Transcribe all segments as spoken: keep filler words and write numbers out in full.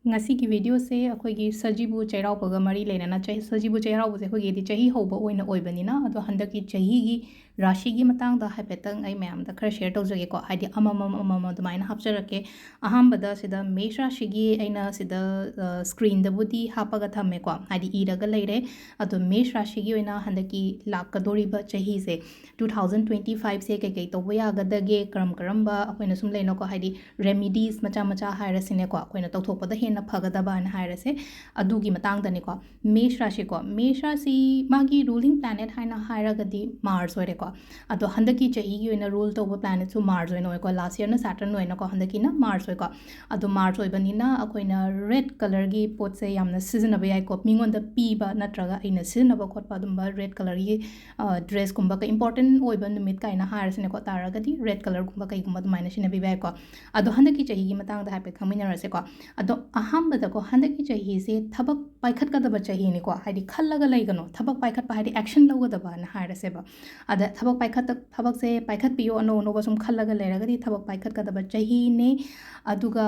ꯉꯁꯤꯒꯤ videoꯁꯦ ꯑꯩꯈꯣꯏꯒꯤ ꯁꯖꯤꯕꯨ ꯆꯩꯔꯥꯎꯕꯒ ꯃꯔꯤ ꯂꯩꯅꯅ, ꯆꯍꯤ, ꯁꯖꯤꯕꯨ ꯆꯩꯔꯥꯎꯕꯁꯦ ꯑꯩꯈꯣꯏꯒꯤꯗꯤ ꯆꯍꯤ ꯍꯧꯕ ꯑꯣꯏꯅ ꯑꯣꯏꯕꯅꯤꯅ, ꯑꯗꯣ ꯍꯟꯗꯛꯀꯤ ꯆꯍꯤꯒꯤ ꯔꯥꯁꯤꯒꯤ ꯃꯇꯥꯡꯗ ꯍꯥꯏꯐꯦꯠꯇꯪ ꯑꯩ ꯃꯌꯥꯝꯗ ꯈꯔ share ꯇꯧꯖꯒꯦꯀꯣ, ꯍꯥꯏꯗꯤ ꯑꯃꯃꯝ ꯑꯃꯃꯝ ꯑꯗꯨꯃꯥꯏꯅ ꯍꯥꯞꯆꯔꯛꯀꯦ꯫ ꯑꯍꯥꯟꯕꯗ ꯁꯤꯗ ꯃꯦꯁ ꯔꯥꯁꯤꯒꯤ ꯑꯩꯅ ꯁꯤꯗ, ꯑ, screenꯗꯕꯨꯗꯤ ꯍꯥꯞꯄꯒ ꯊꯝꯃꯦꯀꯣ, ꯍꯥꯏꯗꯤ ꯏꯔꯒ ꯂꯩꯔꯦ꯫ ꯑꯗꯣ ꯃꯦꯁ ꯔꯥꯁꯤꯒꯤ ꯑꯣꯏꯅ ꯍꯟꯗꯛꯀꯤ ꯂꯥꯛꯀꯗꯣꯔꯤꯕ ꯆꯍꯤꯁꯦ, two thousand twenty fiveꯁꯦ ꯀꯩꯀꯩ ꯇꯧꯕ ꯌꯥꯒꯗꯒꯦ, ꯀꯔꯝ ꯀꯔꯝꯕ ꯑꯩꯈꯣꯏꯅ ꯁꯨꯝ ꯂꯩꯅꯀꯣ, ꯍꯥꯏꯗꯤ remedies ꯃꯆꯥ ꯃꯆꯥ ꯍꯥꯏꯔꯁꯤꯅꯦꯀꯣ, ꯑꯩꯈꯣꯏꯅ ꯇꯧꯊꯣꯛꯄꯗ ꯍꯦꯟꯅ ꯐꯒꯗꯕꯅ ꯍꯥꯏꯔꯁꯦ, ꯑꯗꯨꯒꯤ ꯃꯇꯥꯡꯗꯅꯤꯀꯣ꯫ ꯃꯦꯁ ꯔꯥꯁꯤꯀꯣ, ꯃꯦꯁ ꯔꯥꯁꯤ ꯃꯥꯒꯤ ruling planet ꯍꯥꯏꯅ ꯍꯥꯏꯔꯒꯗꯤ ꯃꯥꯔꯁ ꯑꯣꯏꯔꯦꯀꯣ꯫ ꯑꯗꯣ ꯍꯟꯗꯛꯀꯤ ꯆꯍꯤꯒꯤ ꯑꯣꯏꯅ rule ꯇꯧꯕ planetꯁꯨ ꯃꯥꯔꯁ ꯑꯣꯏꯅ ꯑꯣꯏꯀꯣ, last yearꯅ Saturn ꯑꯣꯏꯅꯀꯣ, ꯍꯟꯗꯛꯀꯤꯅ ꯃꯥꯔꯁ ꯑꯣꯏꯀꯣ꯫ ꯑꯗꯣ ꯃꯥꯔꯁ ꯑꯣꯏꯕꯅꯤꯅ ꯑꯩꯈꯣꯏꯅ red colourꯒꯤ ꯄꯣꯠꯁꯦ ꯌꯥꯝꯅ ꯁꯤꯖꯤꯟꯅꯕ ꯌꯥꯏꯀꯣ, ꯃꯤꯉꯣꯟꯗ ꯄꯤꯕ ꯅꯠꯇ꯭ꯔꯒ ꯑꯩꯅ ꯁꯤꯖꯤꯟꯅꯕ ꯈꯣꯠꯄ ꯑꯗꯨꯝꯕ red colourꯒꯤ, ꯑ, dressꯀꯨꯝꯕ ꯀꯩ important ꯑꯣꯏꯕ ꯅꯨꯃꯤꯠ ꯀꯥꯏꯅ ꯍꯥꯏꯔꯁꯤꯅꯦꯀꯣ, ꯇꯥꯔꯒꯗꯤ red colourꯒꯨꯝꯕ ꯀꯩꯒꯨꯝꯕ ꯑꯗꯨꯃꯥꯏꯅ ꯁꯤꯖꯤꯟꯅꯕꯤꯕ ꯌꯥꯏꯀꯣ꯫ ꯑꯗꯣ ꯍꯟꯗꯛꯀꯤ ꯆꯍꯤꯒꯤ ꯃꯇꯥꯡꯗ ꯍꯥꯏꯐꯦꯠ ꯈꯪꯃꯤꯟꯅꯔꯁꯦꯀꯣ꯫ ꯑꯗꯣ ꯑꯍꯥꯟꯕꯗꯀꯣ, ꯍꯟꯗꯛꯀꯤ ꯆꯍꯤꯁꯦ ꯊꯕꯛ ꯄꯥꯏꯈꯠꯀꯗꯕ ꯆꯍꯤꯅꯤꯀꯣ, ꯍꯥꯏꯗꯤ ꯈꯜꯂꯒ ꯂꯩꯒꯅꯣ, ꯊꯕꯛ ꯄꯥꯏꯈꯠꯄ ꯍꯥꯏꯗꯤ action ꯂꯧꯒꯗꯕꯅ ꯍꯥꯏꯔꯁꯦꯕ꯫ ꯑꯗ ꯊꯕꯛ ꯄꯥꯏꯈꯠꯇ-, ꯊꯕꯛꯁꯦ ꯄꯥꯏꯈꯠꯄꯤꯌꯣ, ꯑꯅꯧ ꯑꯅꯧꯕ ꯁꯨꯝ ꯈꯜꯂꯒ ꯂꯩꯔꯒꯗꯤ ꯊꯕꯛ ꯄꯥꯏꯈꯠꯀꯗꯕ ꯆꯍꯤꯅꯦ꯫ ꯑꯗꯨꯒ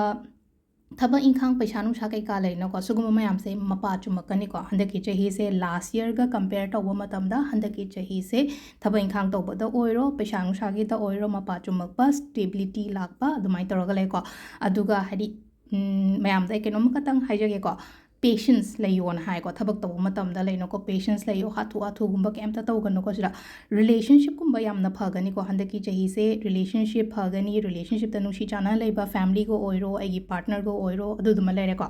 ꯊꯕꯛ ꯏꯪꯈꯥꯡ, ꯄꯩꯁꯥ ꯅꯨꯡꯁꯥ ꯀꯩꯀꯥ ꯂꯩꯅꯀꯣ, ꯁꯤꯒꯨꯝꯕ ꯃꯌꯥꯝꯁꯦ ꯃꯄꯥ ꯆꯨꯝꯃꯛꯀꯅꯤꯀꯣ꯫ ꯍꯟꯗꯛꯀꯤ ꯆꯍꯤꯁꯦ last yearꯒ compare ꯇꯧꯕ ꯃꯇꯝꯗ ꯍꯟꯗꯛꯀꯤ ꯆꯍꯤꯁꯦ ꯊꯕꯛ ꯏꯪꯈꯥꯡ ꯇꯧꯕꯗ ꯑꯣꯏꯔꯣ, ꯄꯩꯁꯥ ꯅꯨꯡꯁꯥꯒꯤꯗ ꯑꯣꯏꯔꯣ, ꯃꯄꯥ ꯆꯨꯝꯃꯛꯄ, stability ꯂꯥꯛꯄ ꯑꯗꯨꯃꯥꯏꯅ ꯇꯧꯔꯒ ꯂꯩꯀꯣ꯫ ꯑꯗꯨꯒ ꯍꯥꯏꯗꯤ, ꯎꯝ, ꯃꯌꯥꯝꯗ ꯑꯩ ꯀꯩꯅꯣꯝ ꯈꯛꯇꯪ ꯍꯥꯏꯖꯒꯦꯀꯣ, patience ꯂꯩꯌꯣꯅ ꯍꯥꯏꯀꯣ꯫ ꯊꯕꯛ ꯇꯧꯕ ꯃꯇꯝꯗ ꯂꯩꯅꯀꯣ, patience ꯂꯩꯌꯣ, ꯍꯥꯊꯨ ꯍꯥꯊꯨꯒꯨꯝꯕ ꯀꯩꯝꯇ ꯇꯧꯒꯅꯨꯀꯣ꯫ ꯁꯤꯗ relationshipꯀꯨꯝꯕ ꯌꯥꯝꯅ ꯐꯒꯅꯤꯀꯣ ꯍꯟꯗꯛꯀꯤ ꯆꯍꯤꯁꯦ꯫ Relationship ꯐꯒꯅꯤ, relationshipꯇ ꯅꯨꯡꯁꯤ ꯆꯥꯟꯅꯅ ꯂꯩꯕ familyꯒ ꯑꯣꯏꯔꯣ, ꯑꯩꯒꯤ partnerꯒ ꯑꯣꯏꯔꯣ, ꯑꯗꯨꯗꯨꯃ ꯂꯩꯔꯦꯀꯣ꯫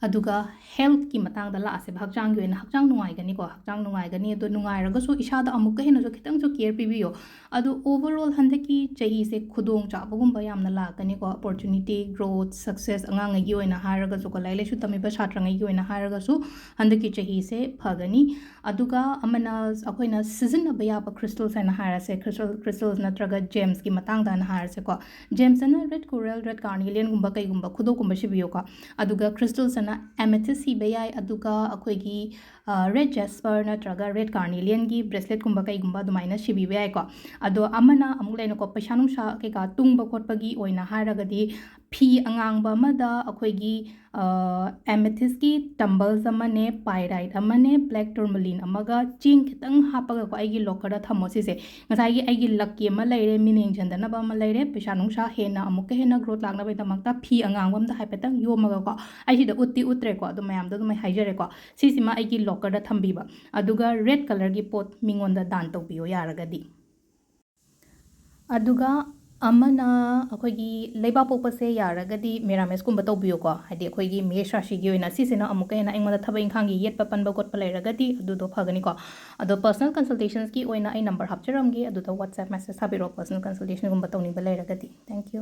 ꯑꯗꯨꯒ healthꯀꯤ ꯃꯇꯥꯡꯗ ꯂꯥꯛꯑꯁꯦꯕ, ꯍꯛꯆꯥꯡꯒꯤ ꯑꯣꯏꯅ ꯍꯛꯆꯥꯡ ꯅꯨꯡꯉꯥꯏꯒꯅꯤꯀꯣ, ꯍꯛꯆꯥꯡ ꯅꯨꯡꯉꯥꯏꯒꯅꯤ꯫ ꯑꯗꯣ ꯅꯨꯡꯉꯥꯏꯔꯒꯁꯨ ꯏꯁꯥꯗ ꯑꯃꯨꯛꯀ ꯍꯦꯟꯅꯁꯨ ꯈꯤꯇꯪꯁꯨ care ꯄꯤꯕꯤꯌꯣ꯫ ꯑꯗꯣ overall ꯍꯟꯗꯛꯀꯤ ꯆꯍꯤꯁꯦ ꯈꯨꯗꯣꯡ ꯆꯥꯕꯒꯨꯝꯕ ꯌꯥꯝꯅ ꯂꯥꯛꯀꯅꯤꯀꯣ, opportunity, growth, success, ꯑꯉꯥꯡꯉꯩꯒꯤ ꯑꯣꯏꯅ ꯍꯥꯏꯔꯒꯁꯨꯀꯣ, ꯂꯥꯏꯔꯤꯛ ꯂꯥꯏꯁꯨ ꯇꯝꯃꯤꯕ ꯁꯥꯇ꯭ꯔꯉꯩꯒꯤ ꯑꯣꯏꯅ ꯍꯥꯏꯔꯒꯁꯨ ꯍꯟꯗꯛꯀꯤ ꯆꯍꯤꯁꯦ ꯐꯒꯅꯤ꯫ ꯑꯗꯨꯒ ꯑꯃꯅ ꯑꯩꯈꯣꯏꯅ ꯁꯤꯖꯤꯟꯅꯕ ꯌꯥꯕ crystals ꯍꯥꯏꯅ ꯍꯥꯏꯔꯁꯦ, crystal, crystals ꯅꯠꯇ꯭ꯔꯒ gemsꯀꯤ ꯃꯇꯥꯡꯗ ꯍꯥꯏꯅ ꯍꯥꯏꯔꯁꯦꯀꯣ꯫ Gemsꯇꯅ red coral, red carnelianꯒꯨꯝꯕ ꯀꯩꯒꯨꯝꯕ ꯈꯨꯗꯣꯞꯀꯨꯝꯕ ꯁꯤꯕꯤꯌꯨꯀꯣ꯫ ꯑꯗꯨꯒ crystalsꯇꯅ amethyst ꯁꯤꯕ ꯌꯥꯏ, ꯑꯗꯨꯒ ꯑꯩꯈꯣꯏꯒꯤ, ꯑ, red jasper ꯅꯠꯇ꯭ꯔꯒ red carnelianꯒꯤ braceletꯀꯨꯝꯕ ꯀꯩꯒꯨꯝꯕ ꯑꯗꯨꯃꯥꯏꯅ ꯁꯤꯕꯤꯕ ꯌꯥꯏꯀꯣ꯫ ꯑꯗꯣ ꯑꯃꯅ ꯑꯃꯨꯛ ꯂꯩꯅꯀꯣ, ꯄꯩꯁꯥ ꯅꯨꯡꯁꯥ ꯀꯩꯀꯥ ꯇꯨꯡꯕ ꯈꯣꯠꯄꯒꯤ ꯑꯣꯏꯅ ꯍꯥꯏꯔꯒꯗꯤ ꯐꯤ ꯑꯉꯥꯡꯕ ꯑꯃꯗ ꯑꯩꯈꯣꯏꯒꯤ ꯑꯦꯃꯦꯊꯤꯁꯀꯤ ꯇꯝꯕꯜꯁ ꯑꯃꯅꯦ, ꯄꯥꯏꯔꯥꯏꯠ ꯑꯃꯅꯦ, ꯕ꯭ꯂꯦꯛ ꯇꯨꯔꯃꯂꯤꯟ ꯑꯃꯒ ꯆꯦꯡ ꯈꯤꯇꯪ ꯍꯥꯞꯄꯒꯀꯣ ꯑꯩꯒꯤ ꯂꯣꯀꯔꯗ ꯊꯝꯃꯣ ꯁꯤꯁꯦ꯫ ꯉꯁꯥꯏꯒꯤ ꯑꯩꯒꯤ ꯂꯛꯀꯤ ꯑꯃ ꯂꯩꯔꯦ, ꯃꯤꯅ ꯌꯦꯡꯁꯤꯟꯗꯅꯕ ꯑꯃ ꯂꯩꯔꯦ, ꯄꯩꯁꯥ ꯅꯨꯡꯁꯥ ꯍꯦꯟꯅ ꯑꯃꯨꯛꯀ ꯍꯦꯟꯅ ꯒ꯭ꯔꯣꯠ ꯂꯥꯛꯅꯕꯒꯤꯗꯃꯛꯇ ꯐꯤ ꯑꯉꯥꯡꯕ ꯑꯝꯗ ꯍꯥꯏꯐꯦꯠꯇꯪ ꯌꯣꯝꯃꯒꯀꯣ, ꯑꯩ ꯁꯤꯗ ꯎꯠꯇꯤ ꯎꯠꯇ꯭ꯔꯦꯀꯣ, ꯑꯗꯨꯝ ꯃꯌꯥꯝꯗ ꯑꯗꯨꯝ ꯑꯩ ꯍꯥꯏꯖꯔꯦꯀꯣ, ꯁꯤꯁꯤꯃ ꯑꯩꯒꯤ ꯂꯣꯀꯔꯗ ꯊꯝꯕꯤꯕ꯫ ꯑꯗꯨꯒ ꯔꯦꯗ ꯀꯂꯔꯒꯤ ꯄꯣꯠ ꯃꯤꯉꯣꯟꯗ ꯗꯥꯟ ꯇꯧꯕꯤꯌꯣ ꯌꯥꯔꯒꯗꯤ꯫ ꯑꯗꯨꯒ ꯑꯃꯅ ꯑꯩꯈꯣꯏꯒꯤ ꯂꯩꯕꯥꯛꯄꯣꯛꯄꯁꯦ ꯌꯥꯔꯒꯗꯤ ꯃꯦꯔꯥꯃꯦꯁꯀꯨꯝꯕ ꯇꯧꯕꯤꯌꯨꯀꯣ, ꯍꯥꯏꯗꯤ ꯑꯩꯈꯣꯏꯒꯤ ꯃꯦꯁ ꯔꯥꯁꯤꯒꯤ ꯑꯣꯏꯅ ꯁꯤꯁꯤꯅ ꯑꯃꯨꯛꯀ ꯍꯦꯟꯅ ꯑꯩꯉꯣꯟꯗ ꯊꯕꯛ ꯏꯪꯈꯥꯡꯒꯤ ꯌꯦꯠꯄ ꯄꯟꯕ ꯈꯣꯠꯄ ꯂꯩꯔꯒꯗꯤ ꯑꯗꯨꯗꯣ ꯐꯒꯅꯤꯀꯣ꯫ ꯑꯗꯣ ꯄꯔꯁꯅꯦꯜ ꯀꯟꯁꯜꯇꯦꯁꯟꯁꯀꯤ ꯑꯣꯏꯅ ꯑꯩ ꯅꯝꯕꯔ ꯍꯥꯞꯆꯔꯝꯒꯦ, ꯑꯗꯨꯗ ꯋꯥꯠꯁꯑꯦꯞ ꯃꯦꯁꯦꯖ ꯊꯥꯕꯤꯔꯛꯑꯣ, ꯄꯔꯁꯅꯦꯜ ꯀꯟꯁꯜꯇꯦꯁꯟꯒꯨꯝꯕ ꯇꯧꯅꯤꯡꯕ ꯂꯩꯔꯒꯗꯤ꯫ Thank you.